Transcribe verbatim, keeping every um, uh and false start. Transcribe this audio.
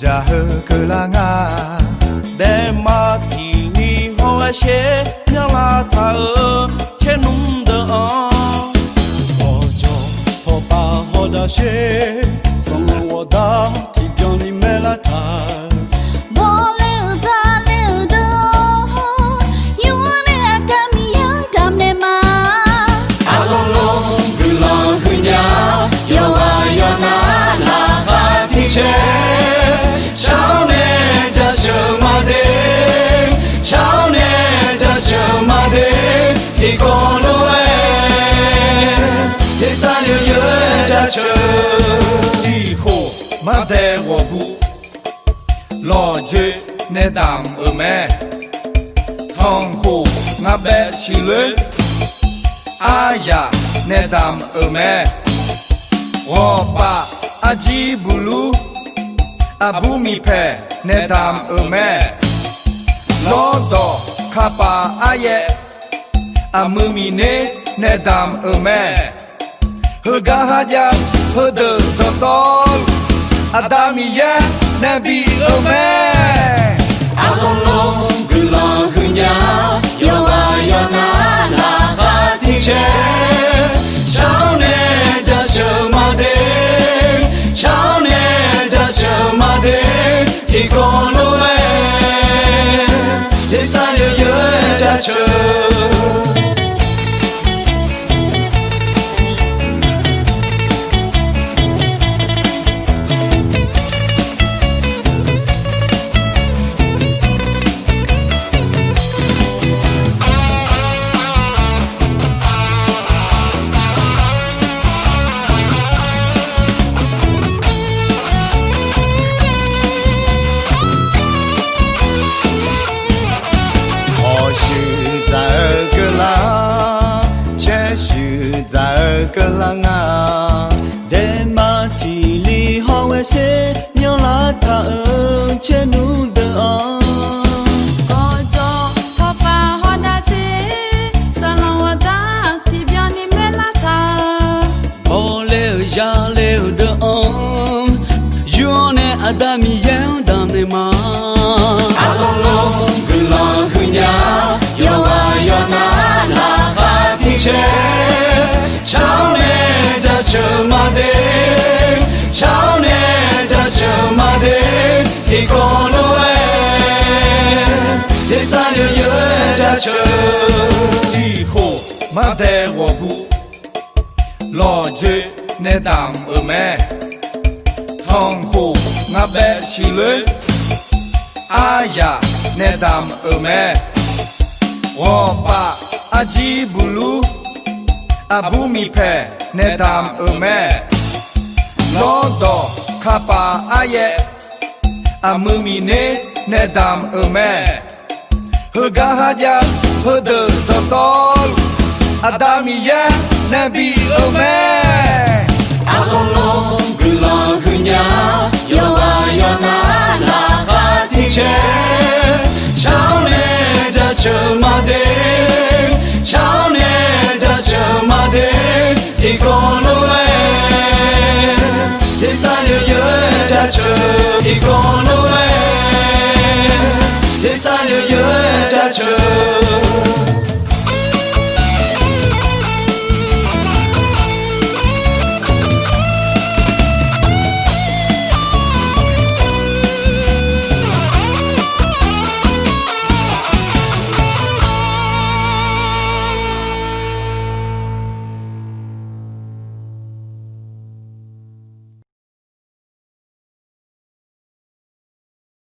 Yaqheu keuvlar nga, daefma tiqni hawr-aer sher myanrlar taq-euq caernmr deuq-anr, ghawqjawq hawqpav hawdav sher, sanqlanq ghawqdar tiqbyan ni maerlar taq. Bawle-euq zale-euq deuq-or, yur-anr nae Aqda Miqyaer-anr damqnaeq ma. Arlawr lawr guiqlanq huiqnya, yawqghaq yawqnav laqkhaq tiqcaer, shar-awr nae jaceuq ma de, shar-awr nae jaceuq ma de, tiqkawv lof-aer tersar yeuryeur jaceuq. Tiqkhof mardae ghawqguv, lawqjoe nae damq-euq mae. Tanqkhof ngar bae siqloer, aryaq nae damq-euq mae. Ghawqpaf arjir buqlur, aqbur miqpaeq nae damq-euq mae. Lawrdawq kapaf aryaer, aqmuiq miqner nae damq-euq mae. Heugar kharjav heudeuq dawqtawvluf, Aqda Miqyaer nae bif-euq mae. Arlawr lawr guiqlanq huiqnya, yawqghaq yawqnav laqkhaq tiqcaer, shar-awr nae jaceuq ma de, shar-awr nae jaceuq ma de, tiqkawv lof-aer tersar yeuryeur jaceuq. Hawshuif dzaq-eu keuvlar, caershuif dzaq-eu keuvlar nga. Daefma tiqli hawr-aer sher myanrlar taq-euq caernmr deuq-anr, ghawqjawq hawqpaf hawdav sher, sanqlanq ghawqdar tiqbyan ni maerlar taq. Bawle-euq zale-euq deuq-anr, yur-awr nae Aqda Miqyaer-anr damqnaeq ma. Arlawr lawr guiqlanq huiqnya, yawqghaq yawqnav laqkhaq tiqcaer, shar-awr nae jaceuq ma de, shar-awr nae jaceuq ma de, tiqkawv lof-aer tersar yeuryeur jaceuq. Tiqkhof mardae ghawqguv, lawqjoe nae damq-euq mae. Tanqkhof ngar bae siqloer, aryaq nae damq-euq mae. Ghawqpaf arjir buqlur, aqbur miqpaeq nae damq-euq mae. Lawrdawq kapaf aryaer, aqmuiq miqner nae damq-euq mae. Heugar kharjav heudeuq dawqtawvluf, Aqda Miqyaer nae bif-euq mae. Arlawr lawr guiqlanq huiqnya, yawqghaq yawqnav laqkhaq tiqcaer, shar-awr nae jaceuq ma de, shar-awr nae jaceuq ma de, tiqkawv lof-aer tersar yeuryeur jaceuq, tiqkawv lof-aer tersar yeuryeur jaceuq.